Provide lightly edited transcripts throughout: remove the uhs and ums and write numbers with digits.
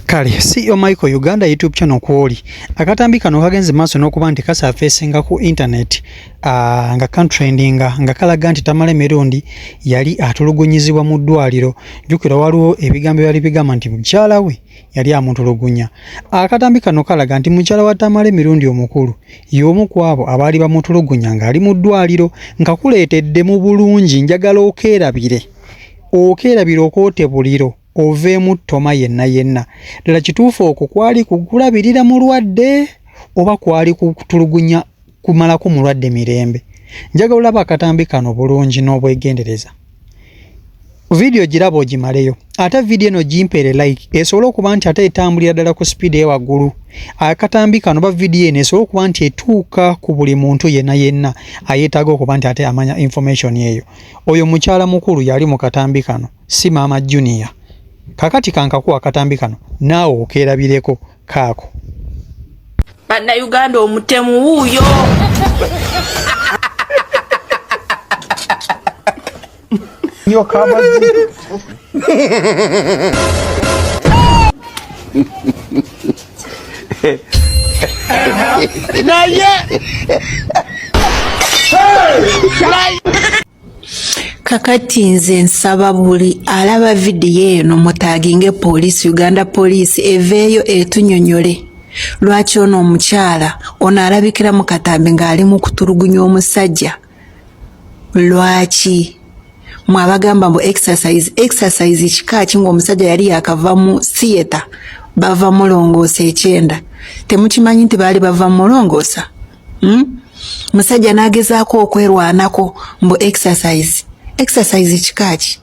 Kale CEO Michael Uganda YouTube channel kwoli akatambi kano kagenze maaso n'okuba nti kasafeesinga ku internet nga kantrendinga nga kalaga nti Tamale Mirundi yali atulugunyizibwa mu ddwaliro. Jjukira waliwo ebigambo byali bigamba nti mukyala we yali amutulugunya. Akatambi kano kalaga nti mukyala wa Tamale Mirundi omukulu y'omu ku abo abaali bamutulugunya ng'ali mu ddwaliro. Nkakuleetedde mu bulungi, njagala okeerabire okeerabire okwote buliro oveemu ttoma yenna yenna. Ddala kituufu okwo kwali kukulabirira mulwadde oba kwali kutulugunya kumalako mulwadde mirembe? Njagala olaba akatambi kano bulungi n'obwegendereza. Vidiyo giraba ogimaleyo, ate vidiyo eno gimpeere like esobole okuba nti ate etambulira ddala ku sipiidi ewaggulu. Akatambi kano oba vidiyo eno esobole okuba nti etuuka ku buli muntu yenna yenna ayeetaaga okuba nti ate amanya information eyo. Oyo mukyala mukulu yali mu katambi kano, si maama Junior. Kakati kankakuwa akatambi kano naawe okeerabireko kaako. Bannayuganda omutemu wuuyo. Kakati nze nsaba buli alaba vidiyo eno mutaginge poliisi, Uganda poliisi eveeyo etunyonyole lwaki ono omukyala ono alabikira mu katambi ng'ali mu kutulugunya omusajja. Lwaki mwe abagamba mbu exercise, exercise kika ki ng'omusajja yali yakava mu theatre bava mulongoosa ekyenda? Temukimanyi nti baali bava mulongoosa? Musajja n'agezaako okwerwanako mbu exercise. Exercise kika ki?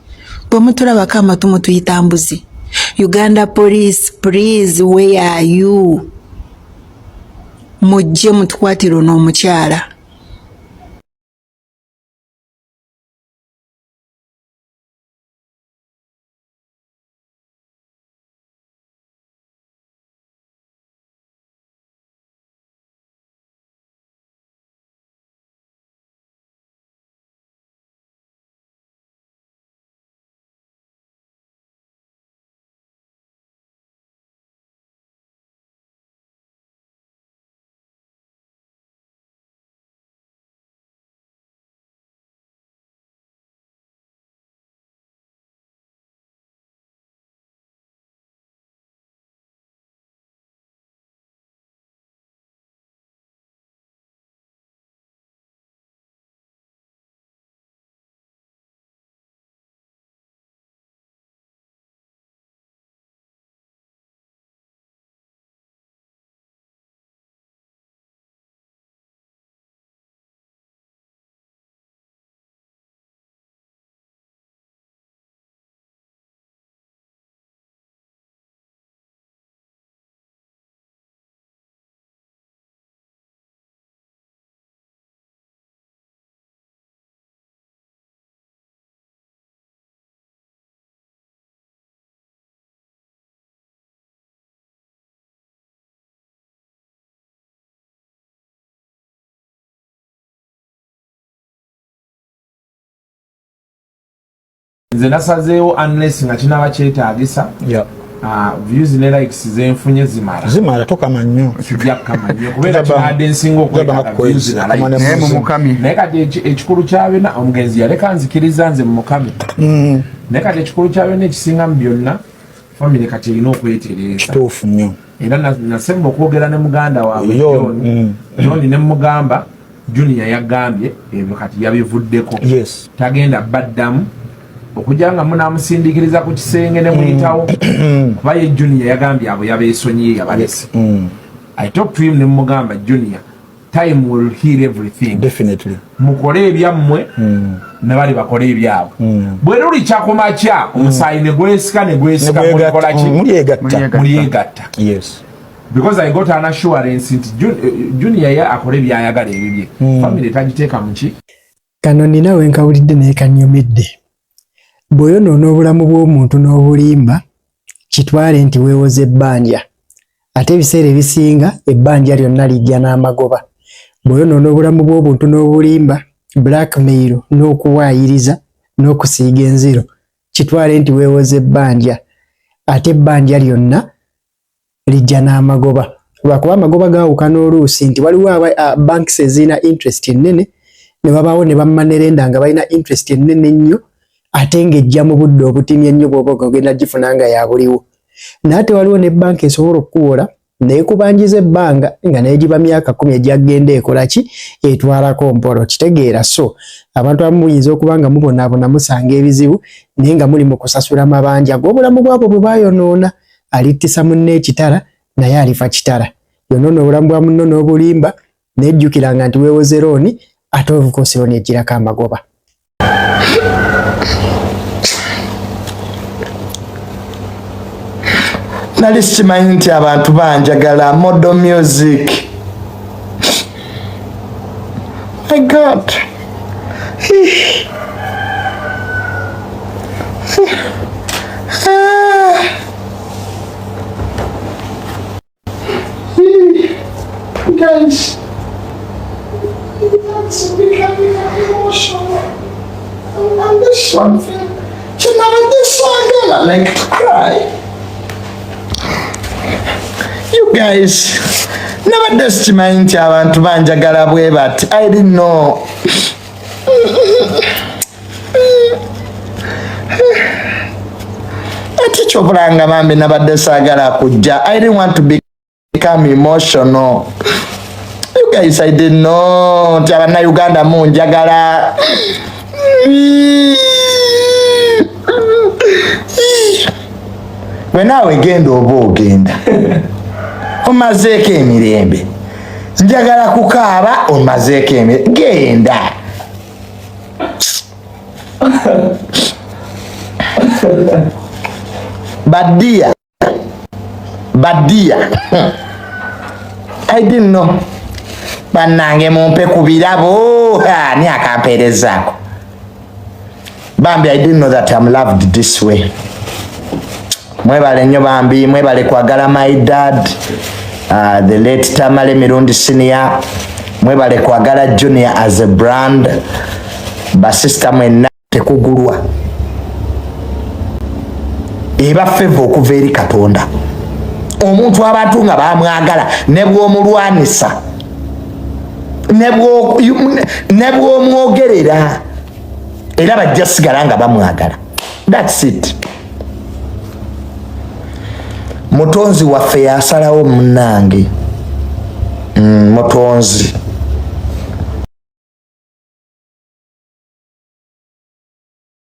Bwe mutulabako amatu mutuyita mbuzi. Uganda police, please, where are you? Mujje mutukwatire ono omukyala. Nze nasazeewo unless nga kinaba kyetaagisa. Views ne likes zenfunye zimala. Zimala tokama nnyo. Sijja kukama nnyo kubeera kinadde nsinga okwetaaga views na likes. Naye mumukamye. Naye kati ekikulu kya byonna omugenzi yaleka nzikiriza nze mumukamye. Naye kati ekikulu kya byonna ekisinga mu byonna family kati erina okwetereeza. Kituufu nnyo. Era nasemba okwogera ne muganda waabwe John. John ne mugamba Junior yagambye ebyo kati yabivuddeko. Tagenda baddamu okujja nga munaamusindiikiriza ku kisenge ne muyitawo. Kuba ye Junior yagambye abo yabeesonyiye yabalese. I talked to him ne mugamba Junior, time will heal everything. Definitely. Mukole ebyammwe ne bali bakole ebyabwe. Bwe lulikya ku makya omusaayi ne gwesika ne gwesika mulikola ki? Mulyegatta. Mulyegatta. Because I got an assurance nti Junior ye akole by'ayagala ebibye. Family tagiteeka mu ki? Kano nina we nkawulidde naye kannyumidde. Bw'oyonoona obulamu bw'omuntu n'obulimba, kitwale nti weewoze ebbanja. Ate ebiseera ebisinga ebbanja lyonna lijja n'amagoba. Bw'oyonoona obulamu bw'obuntu n'obulimba, blackmail n'okuwaayiriza n'okusiiga enziro, kitwale nti weewoze ebbanja. Ate ebbanja lyonna Lijja n'amagoba, lwakuba amagoba gaawukana oluusi nti waliwo banks ezirina interest ennene, ne wabaawo ne ba money lender nga balina interest ennene ennyo, ate ng'ejja mu budde obutini ennyo bw'oba ogenda gifuna nga ya buliwo. Naye ate waliwo ne banka esobola okukuwola nekubanjiza ebbanga nga naye giba myaka 10 ejagenda ekola ki, etwalako mpolo, kitegeera. So abantu abamu muyinza okuba nga mubonaabona, musanga ebizibu, naye nga muli mu kusasula mabanja g'obulamu bwabo bwe bayonoona. Alittisa munne ekitala naye alifa kitala. Yonoona obulamu bwa munno n'obulimba, naye jjukiranga nti weewoze loan, ate of course loan ejjirako amagoba. Nali sikimanyi nti abantu banjagala. Model Music, my God. Guys, that's becoming emotional. And this one thing, kyenabadde saagala, like to cry. You guys, nabadde sikimanyi nti abantu banjagala bwe bati. I didn't know. Ate kyobulanga bambi nabadde saagala kujja. I didn't want to become emotional. You guys, I didn't know nti abannayuganda munjagala. Bwe naawe genda oba ogenda omazeeko emirembe, njagala kukaaba, omazeeko emirembe, genda. Badia badia, I didn't know. Bannange, mumpe ku birabo. Ani akampeerezaako bambi? I didn't know that I'm loved this way. Mwebale nnyo bambi, mwebale kwagala my dad, the late Tamale Mirundi Senior. Mwebale kwagala Junior as a brand. Basista mwenna, tekugulwa, eba favour okuva eri Katonda. Omuntu abantu nga bamwagala, ne bwomulwanisa, ne bwomwogerera, era bajja sigala nga bamwagala. That's it. Mutonzi waffe yasalawo, munange. Mutonzi.